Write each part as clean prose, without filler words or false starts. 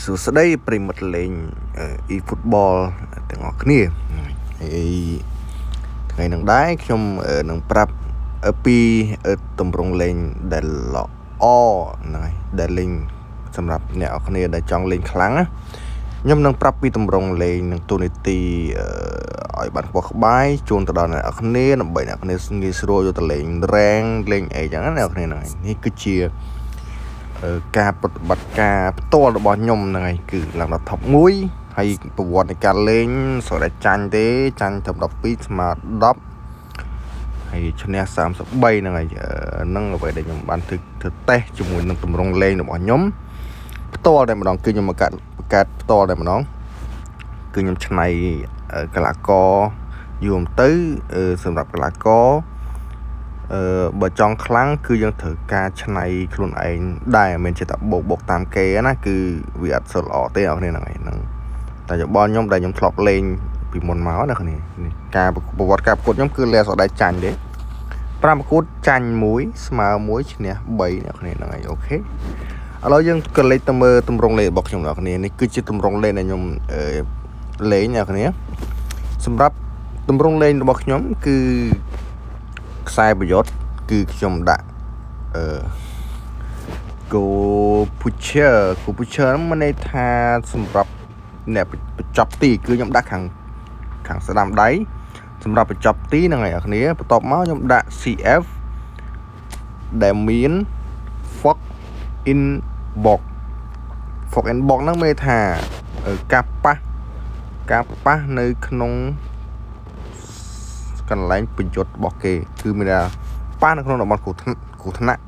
សួស្តីប្រិយមិត្តលេង e-football ទាំងអស់គ្នាហើយថ្ងៃនឹងដែរខ្ញុំនឹងប្រាប់ពីទម្រង់លេងដែលល្អហ្នឹងហើយដែលលេងសម្រាប់អ្នកនរគ្នាដែលចង់លេងខ្លាំងណាខ្ញុំនឹងប្រាប់ពីទម្រង់លេងនិងតួនាទីឲ្យបានខ្វះក្បាយជូនទៅដល់អ្នកនរគ្នាដើម្បីអ្នកនរគ្នាងាយស្រួលយកទៅលេង rank លេងអីចឹងណាអ្នកនរគ្នាហ្នឹងហើយនេះគឺជាការប្រតិបត្តិការផ្ទាល់របស់ខ្ញុំហ្នឹងហើយគឺឡើងដល់ top 1ហើយប្រវត្តិនៃការលេងសូត្រតែចាញ់ទេចាញ់ត្រឹម12ស្មើ10ហើយឈ្នះ33ហ្នឹងហើយហ្នឹងអ្វីដែលខ្ញុំបានធ្វើធ្វើតេស្តជាមួយនឹងទម្រង់លេងរបស់ខ្ញុំផ្ទាល់តែម្ដងគឺខ្ញុំបង្កើតបង្កើតផ្ទាល់តែម្ដងគឺខ្ញុំឆ្នៃកីឡាករយូរទៅសម្រាប់កីឡាករអឺបើចង់ខ្លាំងគឺយើងត្រូវការឆ្នៃខ្លួនឯងដែរមិនមែនចេះតែបោកបោកតាមគេណាគឺវាអត់សូវល្អទេអ្នកគ្នាហ្នឹងហើយហ្នឹងតែយោបល់ខ្ញុំដែលខ្ញុំធ្លាប់លេងពីមុនមកណាគ្នានេះការប្រវត្តិការប្រកួតខ្ញុំគឺលែសអត់ដែរចាញ់ទេ5ប្រកួតចាញ់1ស្មើ1ឈ្នះ3អ្នកគ្នាហ្នឹងហើយ OK ឥឡូវយើងក៏លេខទៅមើលទម្រង់លេខរបស់ខ្ញុំអ្នកគ្នានេះគឺជាទម្រង់លេខដែលខ្ញុំលេងអ្នកគ្នាសម្រាប់ទម្រង់លេងរបស់ខ្ញុំគឺខ្សែប្រយុទ្ធគឺខ្ញុំដាក់អឺ goal poacher goal poacher ហ្នឹងមានន័យថាសម្រាប់អ្នកបញ្ចប់ទីគឺខ្ញុំដាក់ខាងខាងស្ដាំដៃសម្រាប់បញ្ចប់ទីហ្នឹងហើយអ្នកគ្នាបន្ទាប់មកខ្ញុំដាក់ CF ដែលមាន fox in box fox in box ហ្នឹងមានន័យថាការប៉ះការប៉ះនៅក្នុងកន្លែងប្រយុទ្ធរបស់គេគឺមានថាប៉ះនៅក្នុងតំបន់គ្រោះថ្នាក់គ្រោះថ្នាក់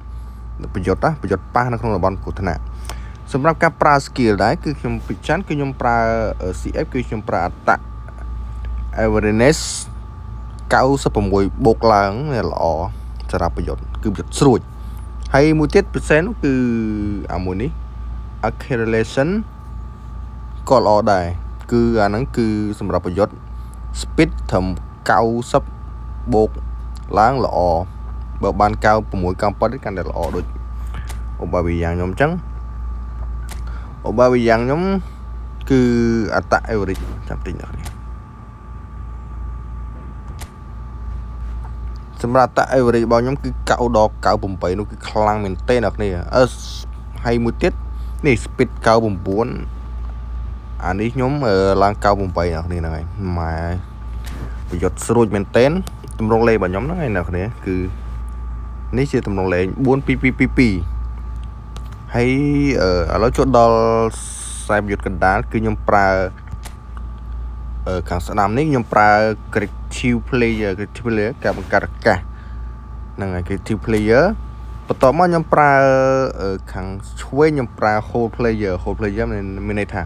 ប្រយុទ្ធណាប្រយុទ្ធប៉ះនៅក្នុងតំបន់គ្រោះថ្នាក់ សម្រាប់ការប្រើ skill ដែរគឺខ្ញុំពិចារគឺខ្ញុំប្រើ CF គឺខ្ញុំប្រើattack awareness 96បូកឡើងវាល្អសម្រាប់ប្រយុទ្ធគឺប្រយុទ្ធស្រួចហើយមួយទៀតពិសេសនោះគឺអាមួយនេះ acceleration ក៏ល្អដែរគឺអាហ្នឹងគឺសម្រាប់ប្រយុទ្ធ speed ត្រឹម90បូកឡើងល្អបើបាន96 97កាន់តែល្អដូចអូបាវីយ៉ាងខ្ញុំអញ្ចឹងអូបាវីយ៉ាងខ្ញុំគឺattack average ចាំតិចអ្នកនេះសម្រាប់attack average របស់ខ្ញុំគឺ9ដល់98នោះគឺខ្លាំងមែនទែនអ្នកនេះអឺហើយមួយទៀតនេះ speed 99អានេះខ្ញុំឡើង98អ្នកនេះហ្នឹងហើយម៉ែប្រយុទ្ធស្រួចមែនទែនទម្រង់លេខរបស់ខ្ញុំហ្នឹងហើយអ្នកនេះគឺនេះជាទម្រង់លេខ4 2 2 2 2ហើយឥឡូវចូលដល់ខ្សែប្រយុទ្ធកណ្ដាលគឺខ្ញុំប្រើខាងស្ដាំនេះខ្ញុំប្រើ creative player creative player ការបង្កើតឱកាសហ្នឹងហើយ creative player បន្ទាប់មកខ្ញុំប្រើខាងឆ្វេងខ្ញុំប្រើ hole player hole player មានន័យថា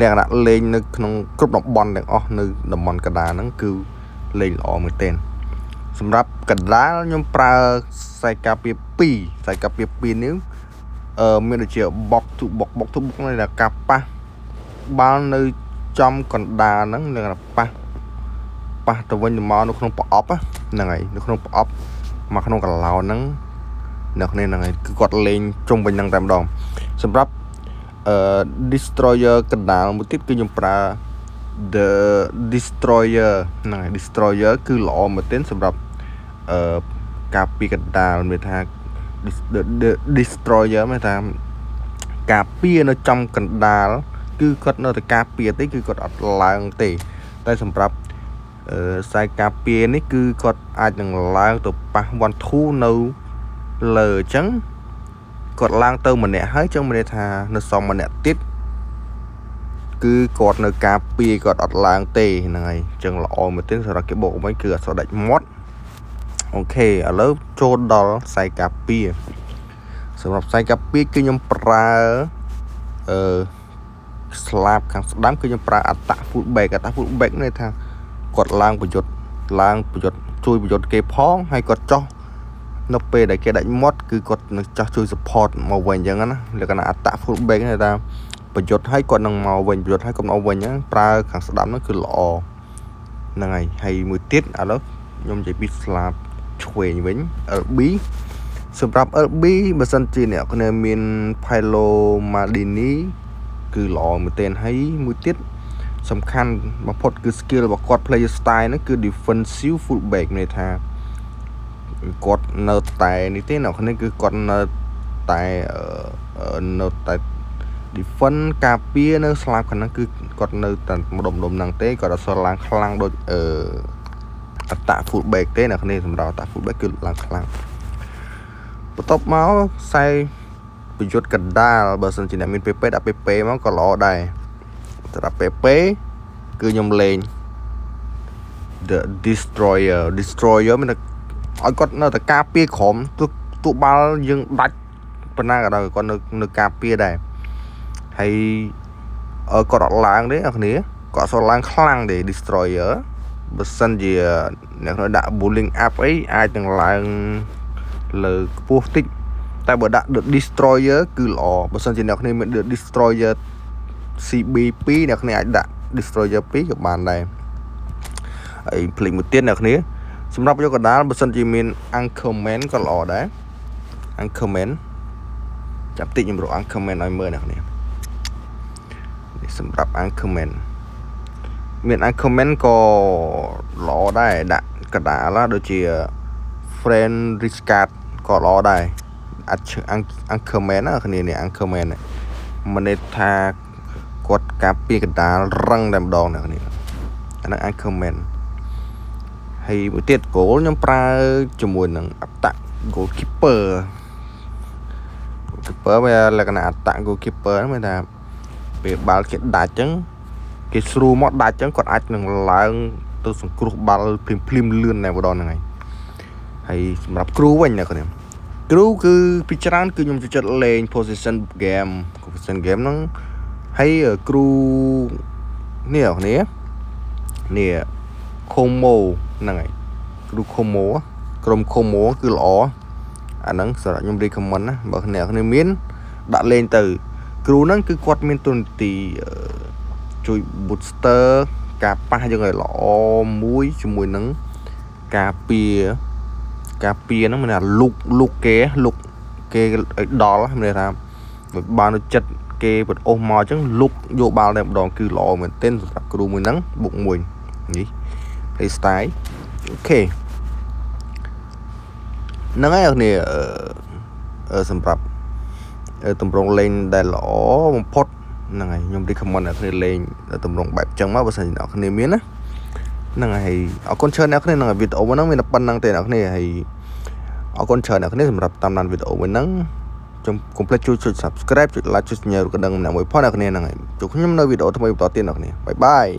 លក្ខណៈលេងនៅក្នុងគ្រប់តំបន់ទាំងអស់នៅតំបន់កណ្ដាលហ្នឹងគឺលេងល្អមែនទែនសម្រាប់កណ្ដាលខ្ញុំប្រើខ្សែការពារ2ខ្សែការពារ2នេះអឺមានដូចជា box to box box to box នេះថាការប៉ះបាល់នៅចំកណ្ដាលហ្នឹងនឹងប៉ះប៉ះទៅវិញទៅមកនៅក្នុងប្រអប់ហ្នឹងហើយនៅក្នុងប្រអប់មកក្នុងកឡោនហ្នឹងអ្នកគ្នាហ្នឹងហើយគឺគាត់លេងជុំវិញហ្នឹងតែម្ដងសម្រាប់អឺ destroyer កណ្ដាលមួយទៀតគឺខ្ញុំប្រើ the destroyer ហ្នឹងហើយ destroyer គឺល្អមែនទែនសម្រាប់អឺការពីកណ្ដាលមានថា the destroyer មានថា ការពារនៅចំកណ្ដាលគឺគាត់នៅតែការពារទេគឺគាត់អត់ឡើងទេតែសម្រាប់អឺខ្សែការពារនេះគឺគាត់អាចនឹងឡើងទៅប៉ះ1 2នៅលើអញ្ចឹងគាត់ឡើងទៅម្នាក់ហើយចឹងមានន័យថានៅសមម្នាក់ទៀតគឺគាត់នៅការពារគាត់អត់ឡើងទេហ្នឹងហើយអញ្ចឹងល្អមែនទែនសម្រាប់គេបកវិញគឺអត់សូវដាច់មាត់OK ឥឡូវចូលដល់ខ្សែការពារសម្រាប់ខ្សែការពារគឺខ្ញុំប្រើអឺស្លាបខាងស្ដាំគឺខ្ញុំប្រើattack full back attack full back ន័យថាគាត់ឡើងប្រយុទ្ធឡើងប្រយុទ្ធជួយប្រយុទ្ធគេផងហើយគាត់ចោះនៅពេលដែលគេដាច់មាត់គឺគាត់នឹងចោះជួយ support មកវិញអញ្ចឹងណាលក្ខណៈattack full back ន័យថាប្រយុទ្ធឲ្យគាត់នឹងមកវិញប្រយុទ្ធឲ្យគាត់មកវិញហ្នឹងប្រើខាងស្ដាំហ្នឹងគឺល្អហ្នឹងហើយហើយមួយទៀតឥឡូវខ្ញុំនិយាយពីស្លាបឆ្វេងវិញ LB សម្រាប់ LB បើសិនជាអ្នកគ្នាមាន Paolo Maldini គឺល្អមែនទែនហើយមួយទៀតសំខាន់បំផុតគឺ skill របស់គាត់ player style ហ្នឹងគឺ defensive fullback មានន័យថាគាត់នៅតែនេះទេអ្នកគ្នាគឺគាត់នៅតែនៅតែ defend ការពារនៅស្លាបខាងហ្នឹងគឺគាត់នៅតែម្ដុំម្ដុំហ្នឹងទេគាត់អត់សូវឡើងខ្លាំងដូចអឺ attack fullback ទេអ្នកគ្នាសម្រាប់ attack fullback គឺឡើងខ្លាំងបន្ទាប់មកខ្សែប្រយុទ្ធកណ្ដាលបើសិនជាអ្នកមាន PP ដាក់ PP មកក៏ល្អដែរសម្រាប់ PP គឺខ្ញុំលេង The Destroyer Destroyer មានតែឲ្យគាត់នៅតែការពារក្រមទោះទោះបាល់យើងដាច់ប៉ុណ្ណាក៏ដោយគាត់នៅនៅការពារដែរហើយគាត់អត់ឡើងទេអ្នកគ្នាគាត់អត់សូវឡើងខ្លាំងទេ Destroyer បើសិនជាអ្នកគ្នាដាក់ bowling up អីអាចនឹងឡើងលើខ្ពស់តិចតែបើដាក់ The Destroyer គឺល្អបើសិនជាអ្នកគ្នាមាន The Destroyer CB 2អ្នកគ្នាអាចដាក់ Destroyer 2ក៏បានដែរហើយភ្លេចមួយទៀតអ្នកគ្នាសម្រាប់យកកដាលបើសិនជាមាន Anchorman ក៏ល្អដែរ Anchorman ចាប់តិចខ្ញុំរក Anchorman ឲ្យមើលអ្នកគ្នានេះសម្រាប់ Anchorman មាន Anchorman ក៏ល្អដែរដាក់កដាលដូចជា Friend Rijkaard ក៏ល្អដែរអាច Anchorman ណាគ្នានេះ Anchorman មិនន័យថាគាត់ការពារកដាលរឹងតែម្ដងអ្នកគ្នាអាហ្នឹង Anchorman ហើយមួយទៀត goal ខ្ញុំប្រើជាមួយនឹង attack goalkeeper goalkeeper វាលក្ខណៈ attack goalkeeper ហ្នឹងមានថាពេលបាល់គេដាច់ចឹងគេស្រួលមកដាច់ចឹងគាត់អាចនឹងឡើងទៅសង្គ្រោះបាល់ភ្លាមភ្លាមលឿនតែម្ដងហ្នឹងហើយហើយសម្រាប់គ្រូវិញអ្នកគ្នាគ្រូគឺពីច្រើនគឺខ្ញុំចូលចិត្តលេង position game position game ហ្នឹងហើយគ្រូនេះអ្នកគ្នានេះ Como ហ្នឹងហើយគ្រូ Como ក្រុម Como គឺល្អអាហ្នឹងសម្រាប់ខ្ញុំ recommend ណាបើអ្នកគ្នាមានដាក់លេងទៅគ្រូហ្នឹងគឺគាត់មានទូនាទីជួយ booster ការប៉ះយើងឲ្យល្អមួយជាមួយនឹងការពារការពារហ្នឹងមានថាលុកលុកគេលុកគេឲ្យដល់មានន័យថាបានចិត្តគេបត់អូសមកអញ្ចឹងលុកយកបាល់តែម្ដងគឺល្អមែនទែនសម្រាប់គ្រូមួយហ្នឹងបុកមួយនេះ play style OK ហ្នឹងហើយអ្នកគ្នាអឺសម្រាប់តម្រងលេងដែលល្អបំផុតហ្នឹងហើយខ្ញុំ recommend អ្នកគ្នាលេងតម្រងបែបចឹងមកបើសិនជាអ្នកគ្នាមានណាហ្នឹងហើយអរគុណច្រើនអ្នកគ្នាហ្នឹងហើយវីដេអូហ្នឹងមានតែប៉ុណ្្នឹងទេអ្នកគ្នាហើយអរគុណច្រើនអ្នកគ្នាសម្រាប់តាមដានវីដេអូមួយហ្នឹងខ្ញុំកុំភ្លេចជួយចុច Subscribe ចុច Like ចុចសញ្ញារូបកណ្ដឹងម្នាក់មួយផងអ្នកគ្នាហ្នឹងហើយជួបខ្ញុំនៅវីដេអូថ្មីបន្តទៀតអ្នកគ្នាbye bye.